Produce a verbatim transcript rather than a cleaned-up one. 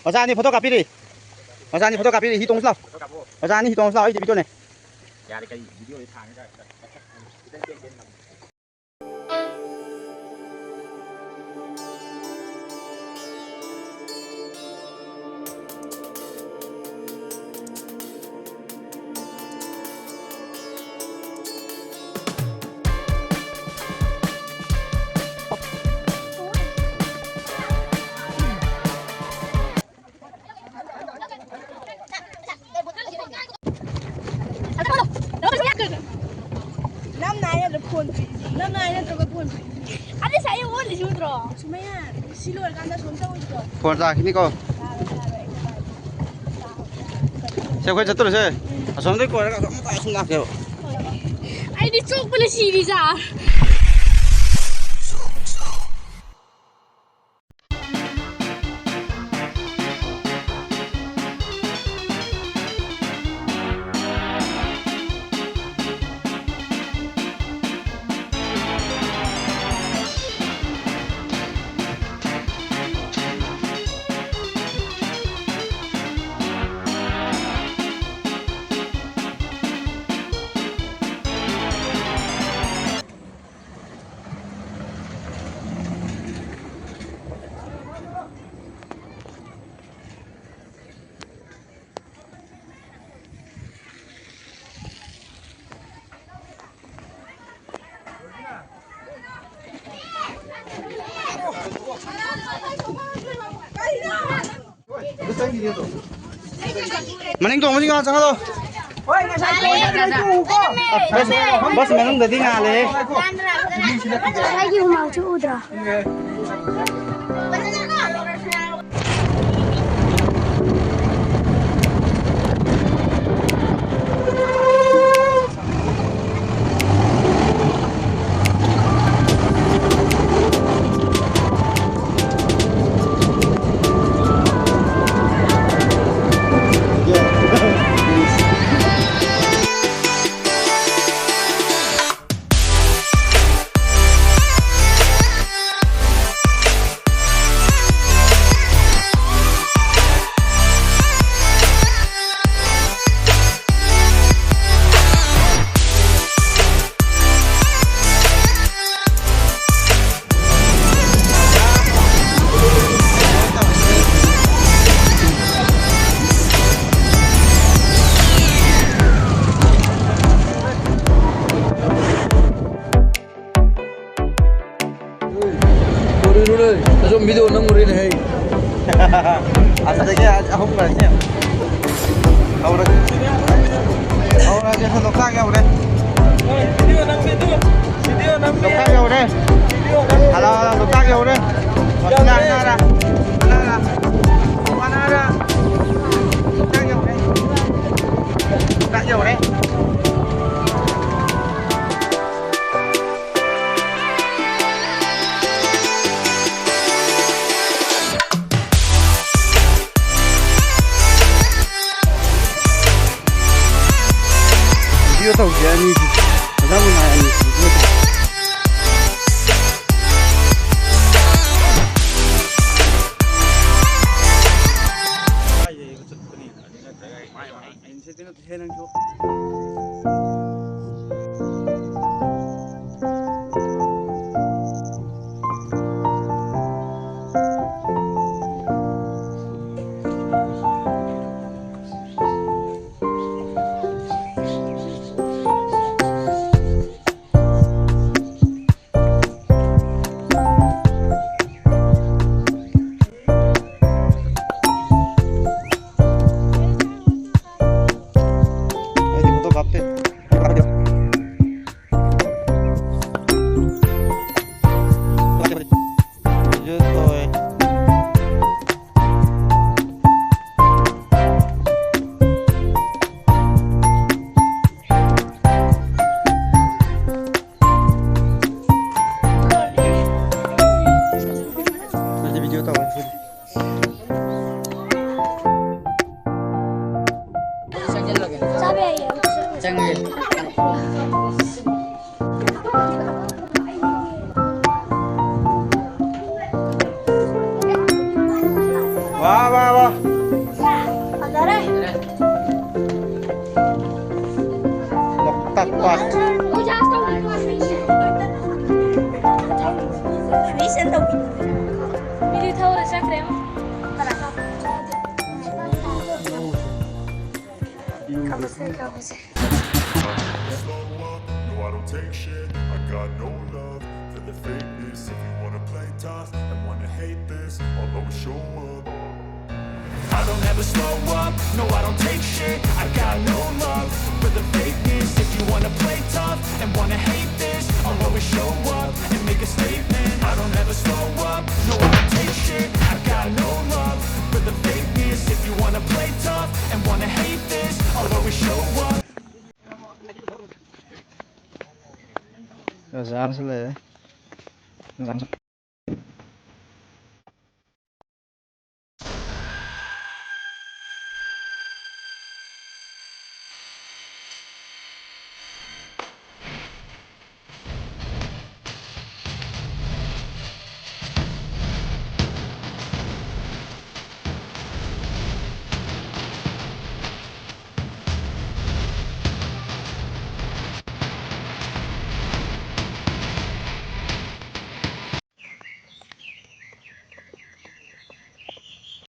ꯑꯣꯖꯥ ꯑꯅꯤ ꯐꯣꯇꯣ ꯀꯥꯞꯄꯤꯔꯤ꯫ ꯑꯣꯖꯥ ꯑꯅꯤ ꯐꯣꯇꯣ ꯀꯥꯞꯄꯤꯔꯤ꯫ ꯍꯤ ꯇꯣꯡꯁꯤ ꯂꯥꯎ꯫ ꯐꯣꯇꯣ ꯀꯥꯞꯄꯣ꯫ ꯑꯣꯖꯥ ꯑꯅꯤ ꯍꯤ ꯇꯣꯡꯁꯤ ꯂꯥꯎ꯫ ꯑꯩꯗꯤ ꯚꯤꯗꯤꯑꯣꯅꯦ꯫ ꯌꯥꯔꯦ, ꯀꯔꯤ ꯚꯤꯗꯤꯑꯣꯗꯤ ꯊꯥꯡꯉꯒ ꯈꯤꯇꯪ ꯇꯦꯟ ꯇꯦꯟ ꯅꯝꯃꯣ꯫ ꯅꯝ ꯅꯥꯏ ꯅꯠꯇ꯭ꯔꯣ ꯐꯣꯟ ꯄꯤꯔꯤꯁꯤ? ꯅꯝ ꯅꯥꯏ ꯅꯠꯇ꯭ꯔꯣ ꯐꯣꯟ ꯄꯤꯔꯤꯁꯤ? ꯑꯗꯨ ꯉꯁꯥꯏ ꯑꯩ ꯑꯣꯜꯂꯤꯁꯤ ꯎꯗ꯭ꯔꯣ? ꯁꯨꯃꯌꯥ, ꯁꯤ ꯂꯣꯏꯔꯀꯥꯟꯗ ꯑꯁꯣꯝ ꯆꯧꯁꯤꯀꯣ꯫ ꯐꯣꯟ ꯂꯥꯛꯈꯤꯅꯤꯀꯣ꯫ ꯌꯥꯔꯣꯏ, ꯌꯥꯔꯣꯏ, ꯑꯩ ꯅꯨꯡꯉꯥꯏꯇꯦ꯫ ꯁꯦ, ꯑꯩꯈꯣꯏ ꯆꯠꯇꯣꯔꯁꯦ꯫ ꯑꯁꯣꯝꯗꯩ ꯀꯣꯏꯔꯒ ꯑꯁꯣꯝ ꯃꯇꯥꯏ ꯁꯨꯝ ꯂꯥꯛꯀꯦꯕ꯫ ꯑꯩꯗꯤ ꯆꯣꯛꯄꯅ ꯁꯤꯔꯤ ꯁꯥ꯫ ꯃꯅꯤꯡ ꯇꯣꯡꯕꯁꯤꯡ ꯉꯥꯏꯍꯥꯛ ꯆꯪꯍꯜꯂꯣ꯫ ꯕꯁ, ꯕꯁ ꯃꯅꯨꯡꯗꯗꯤ ꯉꯥꯜꯂꯦꯍꯦ꯫ ꯑꯩꯒꯤ ꯍꯨꯃꯥꯡꯁꯨ ꯎꯗ꯭ꯔꯣ? ꯁꯨꯝ ꯚꯤꯗꯤꯑꯣ ꯅꯝꯃꯨꯔꯦꯅꯦ ꯍꯩ꯫ ꯑꯗꯨꯗꯒꯤ ꯑꯍꯨꯝ ꯈꯔꯁꯦ ꯍꯧꯔꯒꯦ꯫ ꯍꯧꯔꯒꯦ, ꯂꯣꯛꯇꯥꯛ ꯌꯧꯔꯦ꯫ ꯂꯣꯛꯇꯥꯛ ꯌꯧꯔꯦ꯫ ꯍꯜꯂꯣ, ꯍꯜꯂꯣ, ꯂꯣꯛꯇꯥꯛ ꯌꯧꯔꯦ꯫ ꯋꯥꯁꯤꯅ ꯍꯥꯏꯅꯔ꯫ Hello, hello. ꯋꯥꯅꯔ꯫ ꯂꯣꯛꯇꯥꯛ ꯌꯧꯔꯦ꯫ ꯂꯣꯛꯇꯥꯛ ꯌꯧꯔꯦ꯫ ꯚꯤꯗꯤꯑꯣ ꯇꯧꯁꯦ ꯑꯅꯤꯁꯤ꯫ ꯐꯖꯅ ꯅꯨꯡꯉꯥꯏ ꯑꯅꯤꯁꯤ ꯚꯤꯗꯤꯑꯣ ꯇꯧꯁꯦ꯫ ꯑꯩꯗꯤ ꯐꯣꯇꯣ ꯀꯥꯞꯇꯦ꯫ ꯚꯤꯗꯤꯑꯣ ꯇꯧꯋꯦ꯫ ꯑꯩꯗꯤ ꯚꯤꯗꯤꯑꯣ ꯇꯧꯋꯦ꯫ ꯆꯪꯉꯦ꯫ ꯋꯥ, ꯋꯥ, ꯋꯥ꯫ ꯐꯖꯔꯦ꯫ ꯂꯣꯛꯇꯥꯛ ꯄꯥꯠ꯫ ꯃꯤꯗꯤ ꯊꯧꯔ ꯆꯠꯈ꯭ꯔꯦ꯫ ꯀꯥꯞꯄꯁꯦ, ꯀꯥꯞꯄꯁꯦ꯫ No, I don't take shit. I got no love for The fakeness, if you wanna play tough and wanna hate this, I'll always show up. I don't ever slow up, no, I don't take shit. I got no love for the fakeness. If you wanna play tough and wanna hate this, I'll always show up and make a statement. I don't ever slow up, no, I don't take shit. I got no love for the fakeness. If you wanna play tough and wanna hate this, I'll always show up. ꯑꯣꯖꯥ ꯑꯃꯁꯨ ꯂꯩꯔꯦ꯫ ꯑꯣꯖꯥ ꯑꯃꯁꯨ꯫